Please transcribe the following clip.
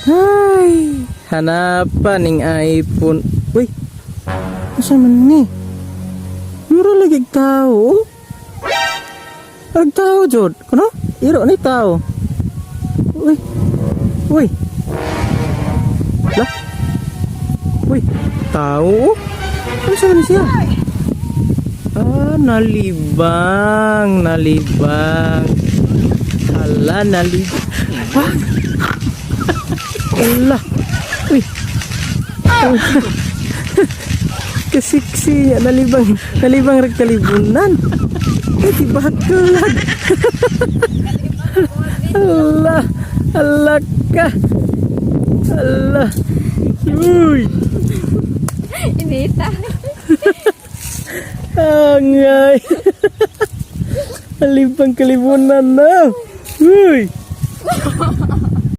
Ay, hanapan ning iPhone. Uy, asa man ni? Mura lagi tao. Ang tao, jud. Kuno? Iro ni tao. Uy. Uy. Lah. Uy, tao. Ano sa man siya? Ah, nalibang, nalibang. Hala, nalibang. Hala. Uy. Kasiksi, nalibang, nalibang rag kalibunan. Eh, di baklag. Hala, hala ka. Hala. Uy. Inita. Angay. Nalibang kalibunan na. Uy.